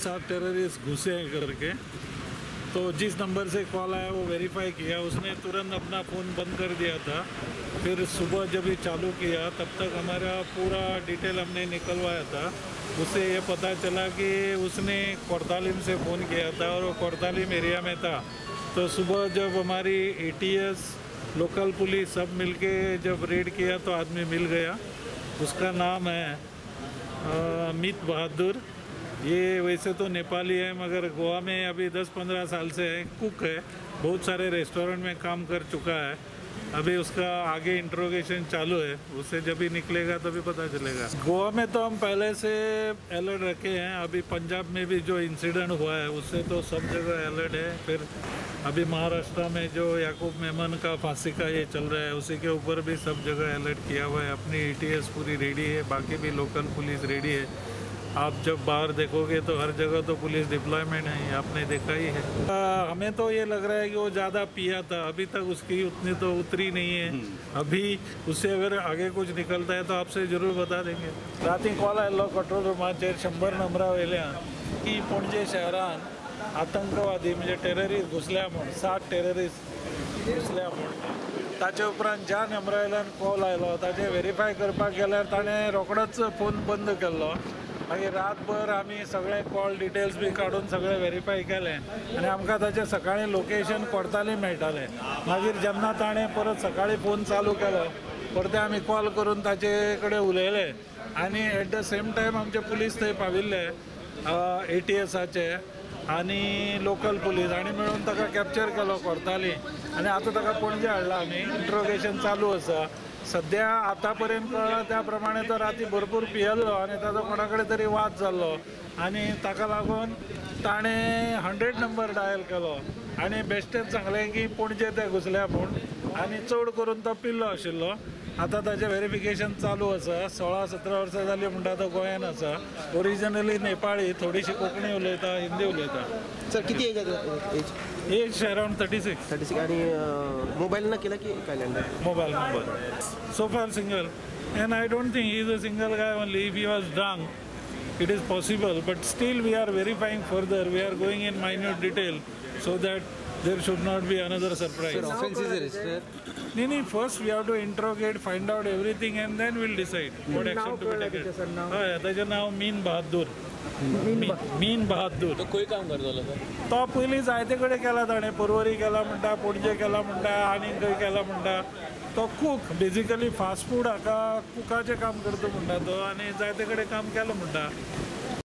7 terrorist घुसे हैं करके, तो जिस नंबर से कॉल आया वो वेरीफाई किया, उसने तुरंत अपना फ़ोन बंद कर दिया था। फिर सुबह जब ये चालू किया तब तक हमारा पूरा डिटेल हमने निकलवाया था। उससे ये पता चला कि उसने कोर्तालिम से फ़ोन किया था और वो कोर्तालिम एरिया में था। तो सुबह जब हमारी एटीएस, लोकल पुलिस सब मिलके जब रेड किया तो आदमी मिल गया। उसका नाम है अमित बहादुर। ये वैसे तो नेपाली है मगर गोवा में अभी 10-15 साल से है, कुक है, बहुत सारे रेस्टोरेंट में काम कर चुका है। अभी उसका आगे इंट्रोगेशन चालू है, उससे जब भी निकलेगा तभी पता चलेगा। गोवा में तो हम पहले से अलर्ट रखे हैं, अभी पंजाब में भी जो इंसिडेंट हुआ है उससे तो सब जगह अलर्ट है। फिर अभी महाराष्ट्र में जो याकूब मेमन का फांसी का ये चल रहा है उसी के ऊपर भी सब जगह अलर्ट किया हुआ है। अपनी एटीएस पूरी रेडी है, बाकी भी लोकल पुलिस रेडी है। आप जब बाहर देखोगे तो हर जगह तो पुलिस डिप्लॉयमेंट है, आपने देखा ही है। हमें तो ये लग रहा है कि वो ज़्यादा पिया था, अभी तक उसकी उतनी तो उतरी नहीं है। अभी उससे अगर आगे कुछ निकलता है तो आपसे जरूर बता देंगे। राती कॉल आयिल्लो कंट्रोल रुमाचेर 100 नंबरा वयल्यान की पणजे शहरान आतंकवादी म्हणजे टेररिस्ट घुसल्या म्हूण, 7 टेररिस्ट घुसल्या म्हूण। ताचे उपरांत ज्या नंबरा वयल्यान कॉल आयलो ताचे वेरीफाय करपाक गेल्यार ताणें रोखडोच फोन बंद केल्लो। मागीर रातभर आमी सगळे कॉल डिटेल्स बी काडून सगळे वेरीफाय केले आनी आमकां ताचें सकाळीं लोकेशन कोर्ताली मेळटालें। मागीर जेन्ना ताणें परत सकाळीं फोन चालू केलो परते आमी कॉल करून ताचे कडेन उलयले आनी एट the same time आमचे पुलीस थंय पाविल्ले, एटीएसाचे आनी लोकल पुलीस, आनी मेळून ताका कॅप्चर केलो कोर्ताली आनी आतां ताका पणजे हाडला आमी। इंट्रोगेशन चालू आसा सद्या। आतां पर्यंत कळ्ळां त्या प्रमाणे तो राती भरपूर पियेल्लो आनी ताजो कोणा कडेन तरी वाद जाल्लो आनी ताका लागून ताणें 100 नंबर डायल केलो आनी बेश्टेच सांगलें की पणजे ते घुसल्या म्हूण आनी चड करून तो पिल्लो आशिल्लो। आतां ताचें वेरिफिकेशन चालू आसा। 16-17 वर्सां जालीं म्हणटा तो गोंयान आसा। ओरिजिनली नेपाळी, थोडीशी कोंकणी उलयता, हिंदी उलयता। सर किती एज आहे? Age around 36। 36. आणि मोबाईल ना केला की काय land? Mobile number so far single, and I don't think he is a single guy only. If he was drunk it is possible, but still we are verifying further. We are going in minute detail so that there should not be another surprise. Sir, offense is registered? No, no, first we have to interrogate, find out everything and then we'll decide what action to be taken. हय, ताचें नांव मीन बहादूर। मीन बहादूर। तो खंय काम करतालो sir? तो पयलीं जायते कडेन केला ताणें, पर्वरी केला म्हणटा, पणजे केला म्हणटा, आनी खंय केला म्हणटा। तो कूक, बेजिकली फास्ट फूड हाका कुकाचें काम करता म्हणटा तो, आनी जायते कडेन काम केलां म्हणटा।